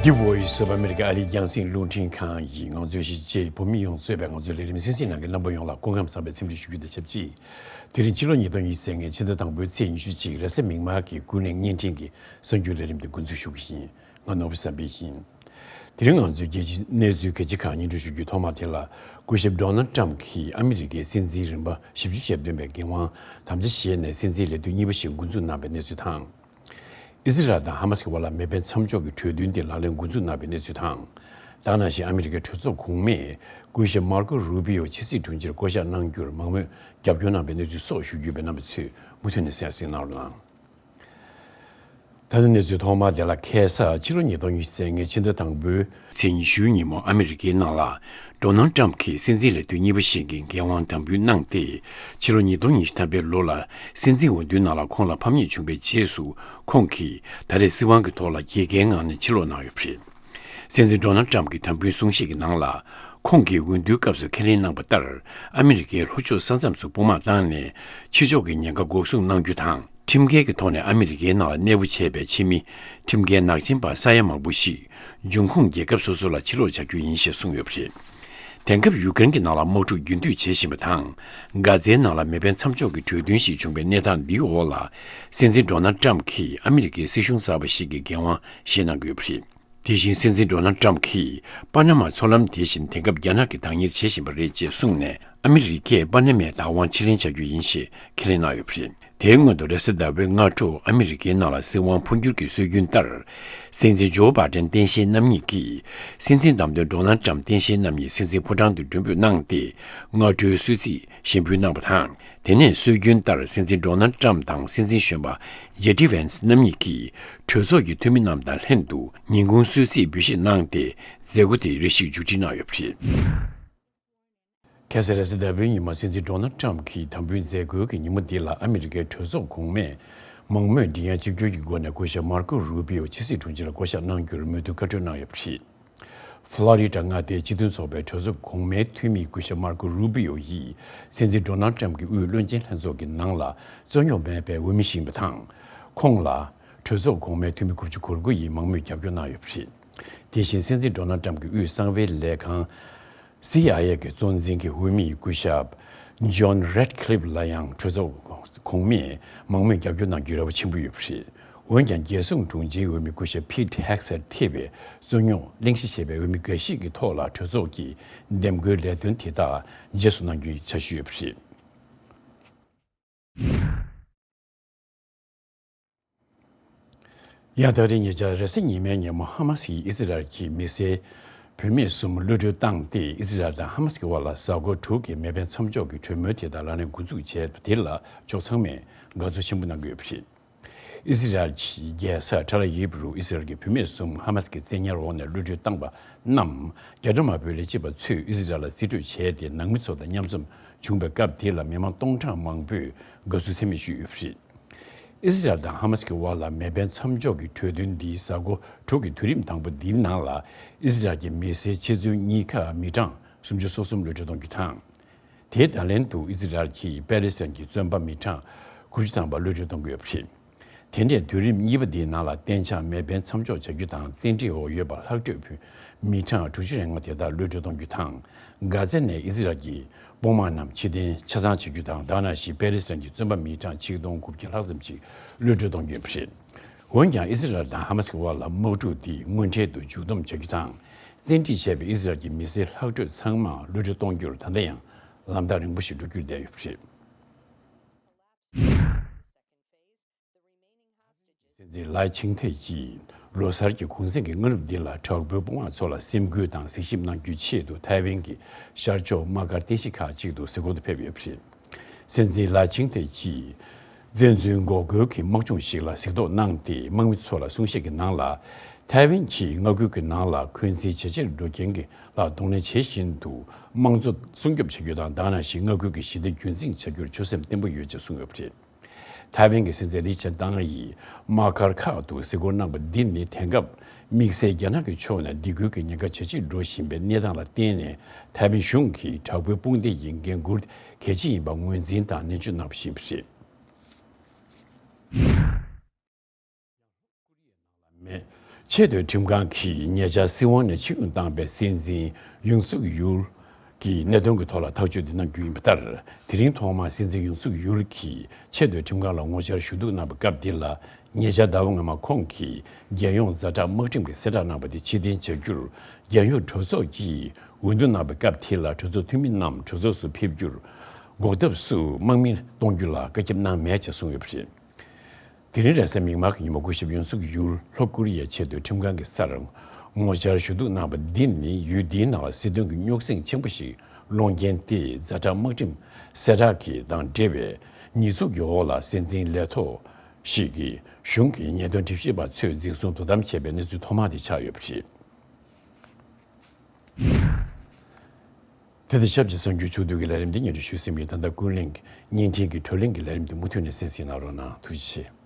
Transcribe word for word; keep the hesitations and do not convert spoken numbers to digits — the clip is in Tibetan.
The Voice of America ཨ་རིའི་རྒྱང་སྲིང་རླུང་འཕྲིན་ཁང་ཡིན། ང་ཚོའི་གཞིས་བྱེས་བོད་མི་ཡོངས་གཙོས་པའི་ང་ཚོའི་ལས་རིམ་གསན་གཟིགས་གནང་མཁན་རྣམ་པ་ཡོངས་ལ་སྐུ་ཁམས་བཟང་བའི་འཚམས་འདྲི་ཞུ་རྒྱུ་དང་ཆབས་ཅིག་དེ་རིང་ཕྱི་ལོ་ཉིས་སྟོང་ཉི་ཤུ་རྩ་ལྔའི་ཕྱི་ཟླ་དང་པོའི་ཚེས་ཉི་ཤུ་གཅིག་རེས་གཟའ་མིག་དམར་གྱི་དགུན་གནས་བརྙན་འཕྲིན་གྱི་གསར་འགྱུར་ལས་རིམ་དེ་འགོ་འཛུགས་ཞུ་གི་ཡིན། ང་ནོར་བུ་བསམ་འཕེལ་ཡིན། དེ་རིང་ང་ཚོའི་རྒྱལ་སྤྱིའི་གནས་ཚུལ་གལ་ཆེ་ཁག་སྙན་སྒྲོན་ཞུ་རྒྱུའི་ཐོག་མ་དེ་ལ། སྐུ་ཞབས་ཌོ་ནལ་ཊམ་གྱིས་ཨ་མི་རི་ཀའི་སྲིད་འཛིན་རིམ་པ་བཞི་བཅུ་ཞེ་བདུན་པའི་འགན་དབང་དམ་བཅའ་བཞེས་ནས་སྲིད་འཛིན་ལས་དུས་གཉིས་པ་ཞིག་འགོ་འཛུགས་གནང་བའི་གནས་ཚུལ་དང་། ཨི་ཟི་རལ་དང་ཧ་མ་སི་གི་བར་ལ་མེ་འཕེན་མཚམས་འཇོག་གི་གྲོས་མཐུན་དེ་ལག་ལེན་འགོ་འཛུགས་གནང་བའི་གནས་ཚུལ་དང་། ད་ག་ནང་བཞིན་ཨ་མི་རི་ཀའི་གྲོས་ཚོགས་གོང་མས་སྐུ་ཞབས་མར་ཀོ་རུ་པི་ཡོ་ཕྱི་སྲིད་དྲུང་ཆེར་བསྐོ་གཞག་གནང་རྒྱུར་མང་མོས་རྒྱབ་སྐྱོར་གནང་བའི་གནས་ཚུལ་སོགས་ཞུ་རྒྱུ་ཡོད་པས། རྣམ་པ་ཚོས་མུ་མཐུད་ནས་གསན་གཟིགས་གནང་རོགས་གནང་། ད་ལྟ་གནས་ཚུལ་ཐོག་མ་དེ་ལ། ཁ་སང་ཕྱི་ལོ་ཉིས་སྟོང་ཉི་ཤུ་རྩ་ལྔའི་ཕྱི་ཟླ་དང་པོའི་ཚེས་ཉི་ཤུའི་ཉིན་མོ་ཨ་མི་རི་ཀའི་ནང་ལ་ཌོ་ནལ་ཊམ་གྱིས་སྲིད་འཛིན་ལས་དུས་གཉིས་པ་ཞིག་གི་འགན་དབང་དམ་འབུལ་གནང་སྟེ། ཕྱི་ལོ་ཉིས་སྟོང་ཉི་ཤུ་ཐམ་པའི་ལོ་ལ་སྲིད་འཛིན་འོས་བསྡུའི་ནང་ལ་ཁོང་ལ་ཕམ་ཉེས་བྱུང་བའི་རྗེས་སུ། ཁོང་གིས་ད་རེས་སྲིད་དབང་གི་ཐོག་ལ་རྒྱལ་ཁའི་ངང་ནས་ཕྱིར་ལོག་གནང་ཡོད་པ་རེད། སྲིད་འཛིན་ཌོ་ནལ་ཊམ་གྱི་དམ་འབུལ་གསུང་བཤད་ཀྱི་ནང་ལ། ཁོང་གིས་འོས་བསྡུའི་སྐབས་སུ་ཁས་ལེན་གནང་པ་ལྟར། ཨ་མི་རི་ཀའི་ལྷོ་ཕྱོགས་ས་མཚམས་སུ་དཔུང་དམག་བཏང་ནས། ཕྱི་ཕྱོགས་ཀྱི་ཉེན་ཁ་འགོག་སྲུང་གནང་རྒྱུ་དང་། ཁྲིམས་འགལ་གྱི་ཐོག་ནས་ཨ་མི་རི་ཀའི་ནང་ལ་གནས་སྤོ་བྱས་པའི་ཕྱི་མི་ཁྲིམས་འགལ་ནག་ཅན་པ་ས་ཡ་མང་པོ་ཞིག་འབྱུང་ཁུངས་རྒྱལ་ཁབ་སོ་སོ་ལ་ཕྱིར་ལོག་བྱ་རྒྱུ་ཡིན་ཞེས་གསུངས་ཡོད་པ་རེད། དེང་སྐབས་ཡུ་ཀེ་རེན་གྱི་ནང་ལ་དམག་འཁྲུག་རྒྱུན་མཐུད་བྱེད་བཞིན་པ་དང་། གྷ་ཛའི་ནང་ལ་མེ་འཕེན་མཚམས་འཇོག་གི་གྲོས་མཐུན་ཞིག་བྱུང་བའི་གནས་སྟངས་འདིའི་འོག་ལ། སྲིད་འཛིན་ཌོ་ནལ་ཊམ་གྱིས་ཨ་མི་རི་ཀའི་སྲིད་གཞུང་གསར་པ་ཞིག་གི་འགན་དབང་བཞེས་གནང་གི་ཡོད་པ་རེད། དེ་བཞིན་སྲིད་འཛིན་ཌོ་ནལ་ཊམ་གྱིས་པ་ན་མ་མཚོ་ལམ་དེ་བཞིན་དེང་སྐབས་རྒྱ་ནག་གིས་བདག་གཉེར་བྱེད་བཞིན་པ་རེད་ཅེས་གསུངས་ནས། ཨ་མི་རི་ཀས་པ་ན་མའི་བདག་དབང་ཕྱིར་ལེན་བྱ་རྒྱུ་ཡིན་ཞེས་ཁས་ལེན་གནང་ཡོད་པ་རེད། དེའི་སྔོན་དུ་རེས་གཟའ་ཟླ་བའི་སྔ་དྲོ་ཨ་མི་རི་ཀའི་ནང་ལ་སྲིད་དབང་འཕོ་འགྱུར་གྱི་སྲོལ་རྒྱུན་ལྟར། སྲིད་འཛིན་ཇོ་བྷའི་ཌེན་སྟངས་དཔྱལ་རྣམ་གཉིས་ཀྱིས་སྲིད་འཛིན་བདམས་ཐོན་ཌོ་ནལ་ཊམ་སྟངས་དཔྱལ་རྣམ་གཉིས་སྲིད་འཛིན་ཕོ་བྲང་དུ་མགྲོན་འབོད་གནང་སྟེ། སྔ་དྲོའི་གསོལ་ཚིགས་ཞལ་འབུལ་གནང་བ་དང་། དེ་ནས་སྲོལ་རྒྱུན་ལྟར་སྲིད་འཛིན་ཌོ་ནལ་ཊམ་དང་སྲིད་འཛིན་གཞོན་པ་ཇེ་ཌི་ཝན་སི་རྣམ་གཉིས་ཀྱིས་གྲོས་ཚོགས་ཀྱི་འཐུས་མི་རྣམས་དང་ལྷན་དུ་ཉིན་གུང་གསོལ་ཚིགས་འབུལ་བཞེས་གནང་སྟེ། མཛད་སྒོ་དེ་རེ་ཞིག་མཇུག་སྒྲིལ་གནང་ཡོད་པ་རེད། ཁ་སང་རེས་གཟའ་ཟླ་བའི་ཉིན་མོ་སྲིད་འཛིན་ཌོ་ནལ་ཊམ་གྱི་དམ་འབུལ་མཛད་སྒོའི་ཉིན་མོ་འདི་ལ་ཨ་མི་རི་ཀའི་གྲོས་ཚོགས་གོང་མས་མང་མོས་མགྲིན་དབྱངས་གཅིག་གྱུར་གྱི་སྒོ་ནས་སྐུ་ཞབས་མར་ཀོ་རུ་པི་ཡོ་ཕྱི་སྲིད་དྲུང་ཆེ་ལ་བསྐོ་གཞག་གནང་རྒྱུར་མོས་མཐུན་བཀའ་འཁྲོལ་གནང་ཡོད་པ་རེད། ཧྥ་ལོ་རི་ཌ་མངའ་སྡེའི་སྤྱི་མཐུན་ཚོགས་པའི་གྲོས་ཚོགས་གོང་མའི་འཐུས་མི་སྐུ་ཞབས་མར་ཀོ་རུ་པི་ཡོ་ཡིས་སྲིད་འཛིན་ཌོ་ནལ་ཊམ་གྱི་དབུས་བློན་ཆེན་ལྷན་ཚོགས་ཀྱི་ནང་ལ་རྩོད་རྙོག་མེད་པའི་འོས་མི་ཞིག་ཡིན་པ་དང་། ཁོང་ལ་གྲོས་ཚོགས་གོང་མའི་འཐུས་མི་དགུ་བཅུ་གོ་དགུ་ཡིས་མང་མོས་རྒྱབ་སྐྱོར་གནང་ཡོད་པ་རེད། དེ་བཞིན་སྲིད་འཛིན་ཌོ་ནལ་ཊམ་གྱི་དབུས་གསང་བའི་ལས་ཁང་སི་ཨའི་ཨེ་གི་གཙོ་འཛིན་གྱི་འོས་མི་སྐུ་ཞབས་ཇོན་རེད་ཀི་ལིབ་ལ་ཡང་གྲོས་ཚོགས་གོང་མས་མང་མོས་རྒྱབ་སྐྱོར་གནང་རྒྱུའི་རེ་བ་ཆེན་པོ་ཡོད་པ་རེད། འོན་ཀྱང་། རྒྱལ་སྲུང་དྲུང་ཆེའི་འོས་མི་སྐུ་ཞབས་ཕིཊ་ཧེག་སེཊ་ཐེ་བའི་རྩོད་རྙོག་གླེང་གཞི་བྱས་པའི་འོས་མི་འགའ་ཞིག་གི་ཐོག་ལ་གྲོས་ཚོགས་ཀྱི་འདེམས་བསྐོའི་ལས་དོན་དེ་དག་རྗེས་སུ་གནང་རྒྱུའི་འཆར་གཞི་ཡོད་པ་རེད། ཡང་ད་རེས་ཉེ་ཆར་རེས་གཟའ་ཉི་མའི་ཉིན་མོ་ཧ་མ་སིས་ཨི་ཟི་རལ་གྱི་མི་སེར་བུད་མེད་གསུམ་གློད་གྲོལ་བཏང་སྟེ། ཨི་ཟི་རལ་དང་ཧ་མ་སི་གི་བར་ལ་གཟའ་འཁོར་དྲུག་གི་མེ་འཕེན་མཚམས་འཇོག་གི་གྲོས་མོལ་དེ་དག་ལག་ལེན་འགོ་འཛུགས་བྱས་པ་དེ་ལ་ཕྱོགས་ཚང་མས་དགའ་ཚོར་ཆེན་པོ་གནང་གི་ཡོད་པ་རེད། ཨི་ཟི་རལ་གྱི་རྒྱལ་ས་ཐལ་ཨ་ཝིབ་རུ་ཨི་ཟི་རལ་གྱི་བུད་མེད་གསུམ་ཧ་མ་སི་གི་བཙན་ཉར་འོག་ནས་གློད་གྲོལ་བཏང་པ་རྣམས། རྒྱ་འབྲེལ་མ་བོད་ལས་བྱེད་པ་ཚོས་ཨི་ཟི་རལ་ལ་རྩིས་སྤྲོད་བྱས་ཏེ། ནང་མི་ཚོ་དང་མཉམ་འཛོམས་བྱུང་བའི་སྐབས་དེ་ལ་མི་མང་སྟོང་ཕྲག་མང་པོས་དགའ་བསུ་ཚད་མེད་ཞུས་ཡོད་པ་རེད། ཨི་ཟི་རལ་དང་ཧ་མ་སི་གི་དབར་ལ་མེ་འཕེན་མཚམས་འཇོག་གི་གྲོས་མཐུན་འདི་གཟའ་འཁོར་དྲུག་གི་དུས་རིམ་དང་པོ་འདིའི་ནང་ལ་ཨི་ཟི་རལ་གྱི་མི་སེར་ཆེད་འཛུལ་གཉིས་ཁག་མི་གྲངས་སུམ་ཅུ་སོ་གསུམ་གློད་གྲོལ་གཏོང་རྒྱུ་དང་། དེའི་བརྡ་ལན་དུ་ཨི་ཟི་རལ་གྱིས་པེ་ལེ་སི་ཐན་གྱི་བཙོན་པ་མི་གྲངས་དགུ་བཅུ་ཐམ་པ་གློད་གྲོལ་གཏོང་གི་ཡོད་པ་རེད། དེ་འདྲའི་དུས་རིམ་གཉིས་པ་འདིའི་ནང་ལ་གཏན་འཇགས་མེ་འཕེན་མཚམས་འཇོག་བྱ་རྒྱུ་དང་། བཙན་ཁྲིད་འོག་ཡོད་པ་ལྷག་འཕྲོས་བུད་མི་གྲངས་དྲུག་ཅུ་རེ་ལྔ་དེ་དག་གློད་གྲོལ་གཏོང་རྒྱུ་དང་། གྷ་ཛ་ནས་ཨི་ཟི་རལ་གྱི་དཔུང་དམག་རྣམས་ཕྱིར་འཐེན་ཆ་ཚང་བྱེད་རྒྱུ་དང་། དེ་ནང་བཞིན་པེ་ལེ་སི་ཐན་གྱི་བཙོན་པ་མི་གྲངས་ཆིག་སྟོང་དགུ་བརྒྱ་ལྷག་ཙམ་ཞིག་གློད་གྲོལ་གཏོང་རྒྱུ་ཡིན་པ་རེད། འོན་ཀྱང་ཨི་ཟི་རལ་དང་ཧ་མ་སི་གི་དབར་ལ་དམག་འཁྲུག་འདི་དངོས་འབྲེལ་དུ་མཇུག་བསྡོམས་བྱ་རྒྱུ་དང་། བཙན་ཁྲིད་བྱས་པའི་ཨི་ཟི་རལ་གྱི་མི་སེར་ལྷག་འཕྲོས་ཚང་མ་གློད་གྲོལ་གཏོང་རྒྱུར་ད་ལྟ་ཡང་ལམ་ཐག་རིང་པོ་ཞིག་འགྲོ་རྒྱུར་བསྡད་ཡོད་པ་རེད། སྲིད་འཛིན་ལའེ་ཆིང་ཐེ་ཡིས་ལོ་གསར་གྱི་གུང་གསེང་གི་སྔ་ནུབ་འདི་ལ་དྲག་པོའི་དཔུང་དམག་ཚོ་ལ་སེམས་འགུལ་དང་གཟིགས་ཞིབ་གནང་རྒྱུའི་ཆེད་དུ་ཐའེ་ཝན་གྱི་ཤར་ཕྱོགས་དམག་སྒར་རྟེན་གཞི་ཁག་ཅིག་ཏུ་གཟིགས་སྐོར་དུ་ཕེབས་ཡོད་པ་རེད། སྲིད་འཛིན་ལའེ་ཆིང་ཐེ་ཡིས་བཙན་འཛུལ་འགོག་རྒོལ་གྱི་དམག་སྦྱོང་ཞིག་ལ་གཟིགས་རྟོག་གནང་སྟེ། དམག་མི་ཚོ་ལ་གསུང་བཤད་ཀྱི་ནང་ལ། ཐའེ་ཝན་གྱིས་མངའ་ཁུལ་གྱི་ནང་ལ་འཁོན་འཛིན་ཇེ་ཆེར་འགྲོ་རྐྱེན་གྱི་ལ་གདོང་ལེན་བྱེད་བཞིན་དུ་དམངས་གཙོ་སྲུང་སྐྱོབ་བྱ་རྒྱུ་དང་། དེ་ནང་བཞིན་མངའ་ཁུལ་གྱི་ཞི་བདེ་རྒྱུན་འཛིན་བྱ་རྒྱུར་ཆོད་སེམས་བརྟན་པོ་ཡོད་ཅེས་གསུངས་ཡོད་པ་རེད། ཐའེ་ཝན་གྱི་སྲིད་འཛིན་ལི་ཆན་ཏང་ཡིས་དམག་སྒར་ཁག་ཏུ་གཟིགས་སྐོར་གནང་པ་འདི་ནི། དེང་སྐབས་དམིགས་བསལ་རྒྱ་ནག་གི་ཕྱོགས་ནས་སྡིགས་སྐུལ་གྱི་ཉེན་ཁ་ཇེ་ཆེར་འགྲོ་བཞིན་པའི་གནས་སྟངས་ལ་བརྟེན་ནས། ཐའེ་ཝན་གཞུང་གིས་དྲག་པོའི་དཔུང་སྡེ་ཡི་འགན་འཁུར་གལ་ཆེ་ཡིན་པ་ངོས་འཛིན་དང་ནན་བརྗོད་གནང་བ་ཞིག་ཡིན་པ་རེད། མེ། ཆེས་མཐོའི་ཁྲིམས་ཁང་གིས་ཉེ་ཆར་སྲིད་དབང་ནས་ཕྱིར་འོང་བཏང་བའི་སྲིད་འཛིན་ཡུན་སུག་ཡུལ་གྱི་གནད་དོན་གྱི་ཐོག་ལ་ཐག་གཅོད་འདི་གནང་རྒྱུ་ཡིན་པ་ལྟར། དེ་རིང་ཐོག་མར་སྲིད་འཛིན་ཡུན་སུག་ཡུལ་གྱིས་ཆེས་མཐོའི་ཁྲིམས་ཁང་ལ་ངོ་བཅར་ཞུ་གཏུག་གནང་བའི་སྐབས་འདི་ལ། ཉེ་ཆར་ཟླ་བ་སྔོན་མ་ཁོང་གིས་རྒྱལ་ཡོངས་ཛ་དྲག་དམག་ཁྲིམས་ཀྱི་གསལ་བསྒྲགས་གནང་བ་དེ་ཕྱིར་འཐེན་བྱ་རྒྱུར་རྒྱལ་ཡོངས་གྲོས་ཚོགས་ཀྱིས་འོས་བསྡུ་གནང་བའི་སྐབས་དེ་ལ། གྲོས་ཚོགས་འཐུས་མི་རྣམས་གྲོས་ཚོགས་སུ་ཕེབས་རྒྱུར་འགོག་ཐབས་སུ་དམག་མི་གཏོང་རྒྱུ་ལ་བཀའ་ཁྱབ་གནང་མེད་ཅེས་གསུངས་ཡོད་པ་རེད། དེ་རིང་རེས་གཟའ་མིག་དམར་གྱི་ཉིན་མོ། སྐུ་ཞབས་ཡུན་སུག་ཡུལ་ལྷོ་ཀོ་རི་ཡའི་ཆེས་མཐོའི་ཁྲིམས་ཁང་གི་སར་ངོ་བཅར་ཞུ་གཏུག་གནང་བ་འདི་ནི། ཡུལ་འདིའི་ནང་ལ་སྲིད་དོན་གྱི་རྙོག་ཟིང་ཆེན་པོ་ཞིག་སློང་རྐྱེན་ཏེ། ཛ་དྲག་དམག་ཁྲིམས་གསལ་བསྒྲགས་ཀྱི་དང་འབྲེལ་བའི་ཉེས་འཛུགས་ཀྱི་འོག་ལ་སྲིད་འཛིན་ལས་ཐོག་ཞིག་གིས་གཞུང་གི་ཉེས་དོན་དྲི་ཞིབ་པ་ཚོས་འཛིན་བཟུང་དོ་དམ་བྱས་པའི་གནས་ཚུལ་ཐོག་མ་དེ་ཆགས་ཡོད་པ་རེད། དེ་དང་ཆབས་ཅིག་གསར་འགྱུར་ཕྱོགས་བསྡུས་ཀྱི་ལས་རིམ་འདི་སྙན་སྒྲོན་ཞུས་ཟིན་པའི། ད་ལྟ་ཀུན་གླེང་བརྙན་འཕྲིན་གྱི་བགྲོ་གླེང་གི་ལས་རིམ་དེ་མུ་མཐུད་ནས་གསན་གཟིགས་གནང་རོགས་གནང་། ཐུགས་རྗེ་ཆེ།